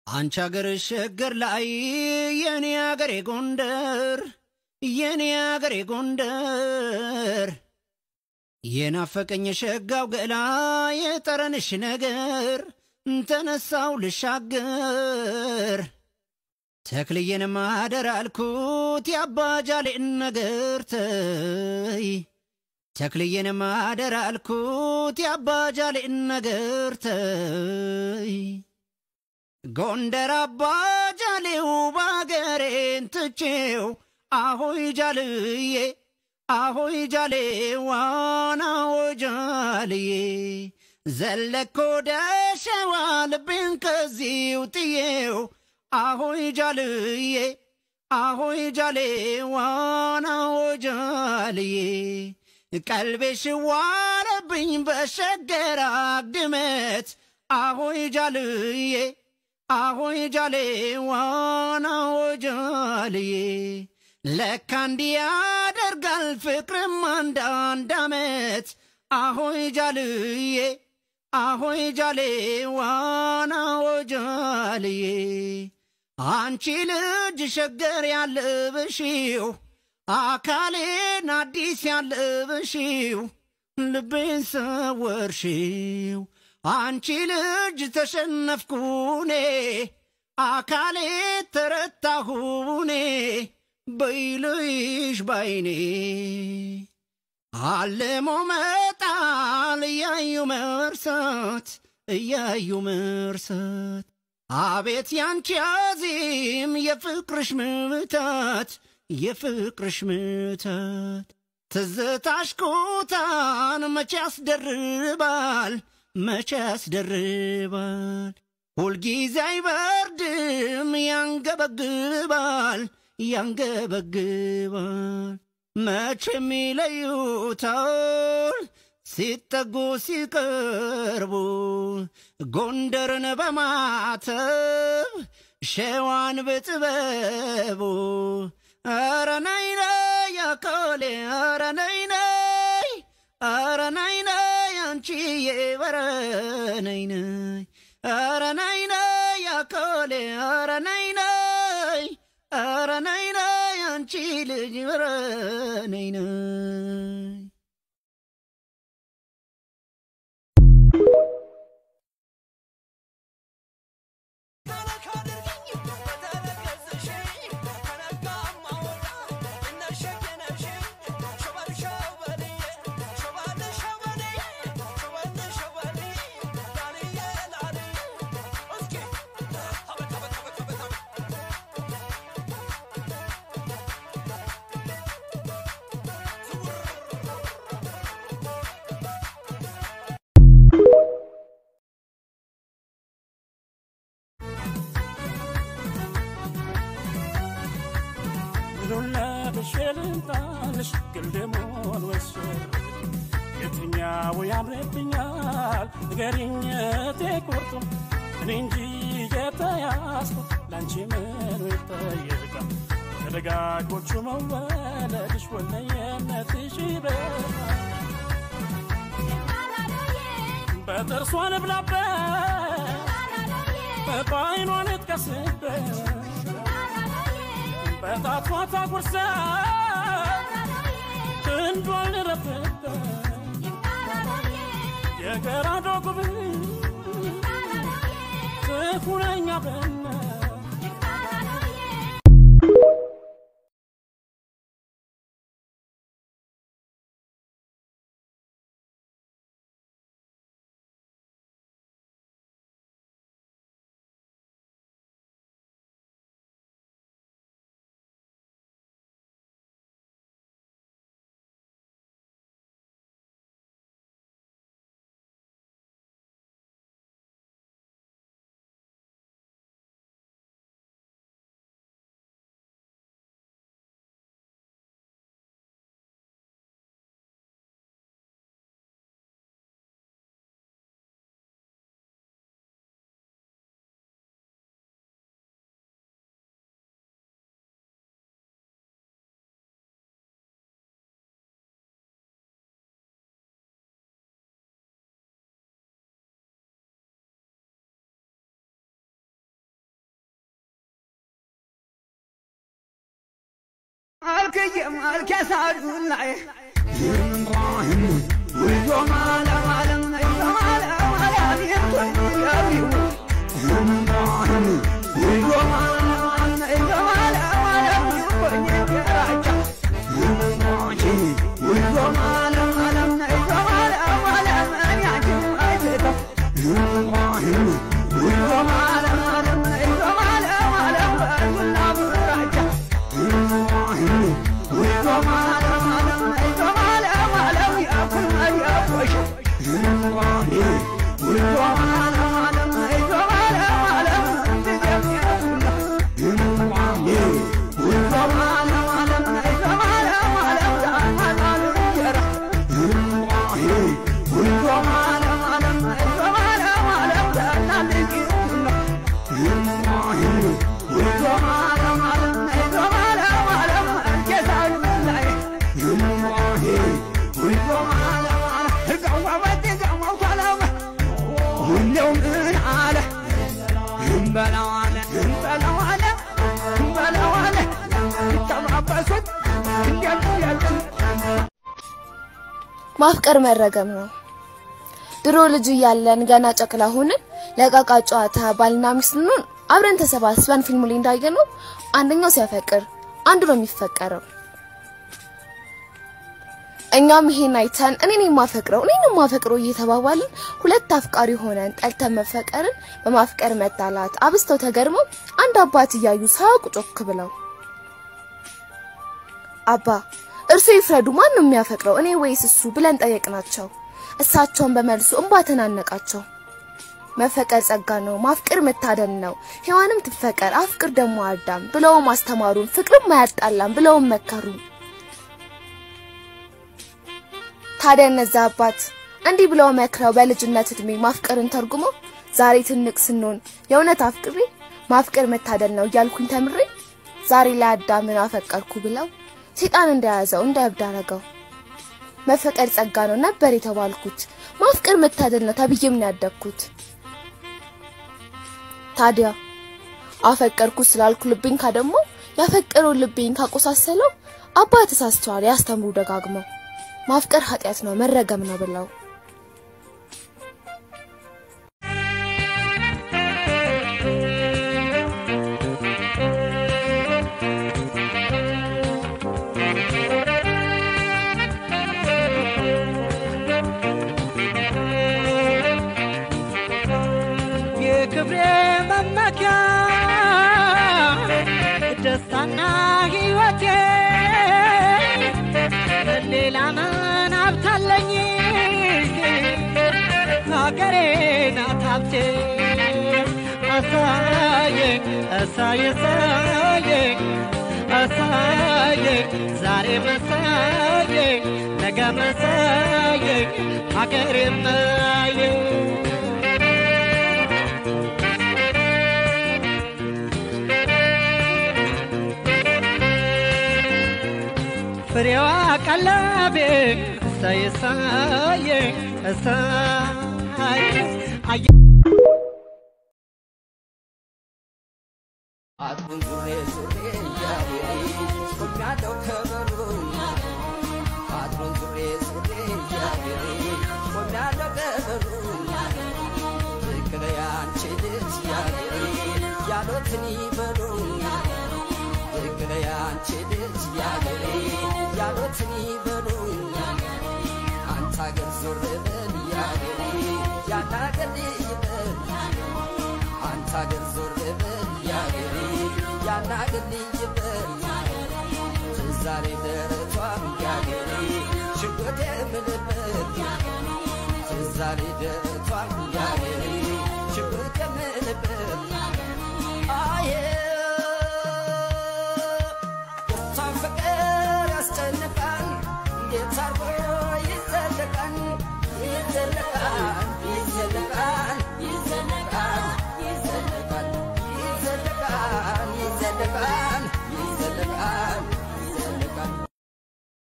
አንቺ አገር ሸገር ላይ የኔ አገሬ ጎንደር፣ የኔ አገሬ ጎንደር፣ የናፈቀኝ ሸጋው ገላ የጠረንሽ ነገር ተነሳው ልሻገር። ተክልዬን ማደር አልኩት የአባጃሌን ነገር ተይ፣ ተክልዬን ማደር አልኩት የአባጃሌን ነገር ተይ። ጎንደር አባጃሌው ባገሬን ትቼው አሆይ ጃልዬ፣ አሆይ ጃሌ ዋና ጃልዬ፣ ዘለኮ ደሸዋ ልቤን ከዚው ጥዬው አሆይ ጃልዬ፣ አሆይ ጃሌ ዋና ጃልዬ፣ ቀልቤ ሽዋለብኝ በሸገር አግድመት አሆይ ጃልዬ፣ አሆይ ጃሌ ዋና ጃልዬ፣ ለካ እንዲህ ያደርጋል ፍቅርም አንዳንድ አመት አሆይ ጃልዬ፣ አሆይ ጃሌ ዋና ጃልዬ። አንቺ ልጅ ሸገር ያለብሽው አካሌን አዲስ ያለብሽው ልቤን ሰወርሽው። አንቺ ልጅ ተሸነፍኩኔ አካሌ ተረታሁኔ በይልሽ ባይኔ። አልሞ መጣል እያዩ መርሳት፣ እያዩ መርሳት፣ አቤት ያንቺ አዚም የፍቅርሽ ምታት፣ የፍቅርሽ ምታት፣ ትዝታሽ ኩታን መቼ ያስደርባል፣ መቼ ያስደርባል፣ ሁልጊዜ አይበርድም ያንገበግባል፣ ያንገበግባል። መቼም ይለዩታል ሲጠጉ ሲቀርቡ ጎንደርን በማተብ ሸዋን በጥበቡ። ኧረ ነይ ነይ አካሌ፣ ኧረ ነይ ነይ፣ ኧረ ነይ ነይ አንቺዬ፣ ኧረ ነይ ነይ፣ ኧረ ነይ ነይ አካሌ፣ ኧረ ነይ ነይ፣ ኧረ ነይ ነይ አንቺ ልጅ፣ ኧረ ነይ ነይ። ልምጣልሽ ግልደሞን ወስር የትኛው ያምርብኛል ንገሪኝ እቴ ቁርጡን። እኔ እንጂ የተያዝኩት ላንቺ ምኑ ይጠየቃል? ከደጋጎቹ መወለድሽ ወለየነትሽ ይበዛል። በጥርሷ ልብላበት በዓይኗ ልጥቀስበት በጣቷ ታጉርሳ ክንዷን ልረፍበት የገራዶ ጉብል ትኩረኛ በነ ማፍቀር መረገም ነው። ድሮ ልጅ እያለን ገና ጨቅላ ሆነን ለቃቃ ጨዋታ ባልና ሚስት ነን አብረን ተሰባስበን ፊልሙ ላይ እንዳየነው አንደኛው ሲያፈቅር አንዱ ነው የሚፈቀረው። እኛም ይሄን አይተን እኔን የማፈቅረው እኔን የማፈቅረው እየተባባልን ሁለት አፍቃሪ ሆነን ጠልተን መፈቀርን በማፍቀር መጣላት አብስተው ተገርመው አንድ አባት እያዩ ሳያውቁ ጮክ ብለው አባ እርሱ ይፍረዱ ማን ነው የሚያፈቅረው እኔ ወይስ እሱ ብለን ጠየቅናቸው። እሳቸውን በመልሱ እንባ ተናነቃቸው። መፈቀር ጸጋ ነው፣ ማፍቀር መታደል ነው። ሔዋንም ትፈቀር አፍቅር ደሞ አዳም ብለው ማስተማሩን ፍቅርም አያጣላም ብለው መከሩ። ታዲያ እነዛ አባት እንዲህ ብለው መክረው በልጅነት እድሜ ማፍቀርን ተርጉመው ዛሬ ትንቅ ስንሆን የእውነት አፍቅሬ ማፍቀር መታደል ነው እያልኩኝ ተምሬ ዛሬ ላይ አዳምን አፈቀርኩ ብለው ሰይጣን እንደያዘው እንደ እብድ አደረገው። መፈቀር ጸጋ ነው ነበር የተባልኩት፣ ማፍቀር መታደል ነው ተብዬም ነው ያደግኩት። ታዲያ አፈቀርኩ ስላልኩ ልቤን ካደሞ ያፈቀረው ልቤን ካቆሳሰለው አባ ተሳስተዋል ያስተምሩ ደጋግመው ማፍቀር ኃጢአት ነው መረገም ነው ብለው። የክብሬ መመኪያ ደስታና ሕይወቴ ሌላ ምን ሀብት አለኝ? ሀገሬ ናት ሀብቴ። አሳየኝ አሳየ አሳየኝ አሳየኝ ዛሬ መሳየኝ ነገ መሳየኝ ሀገሬ ማየኝ። ፍሬዋ ቀለቤ እሰይ እሰይ እሰይ አጥቡን ዙሬ ዙሬ እያገሬ ቆሜያለሁ ከበሩ አጥቡን ዙሬ ዙሬ እያገሬ ቆሜያለሁ ከበሩ ዝቅ በይ አንቺ ልጅ ያገሬ ያሉትን ይበሉ ዝቅ በይ አንቺ ልጅ ያገሬ ያሉትን ይበሉ አንተ አገር ዞር በል ያገሬ ያናገር ይበል አንተ አገር ዞር በል ያገሬ ያናገር ይበል ዛሬ ደረቷም ያገሬ ሽጉጥ የምልበት ዛሬ ደረቷም ያገሬ ሽጉጥ የምልበት አየ የእሷን ፍቅር ያስጨንቃል እንዴት አርጎ ይዘለቃል ይዘለቃል።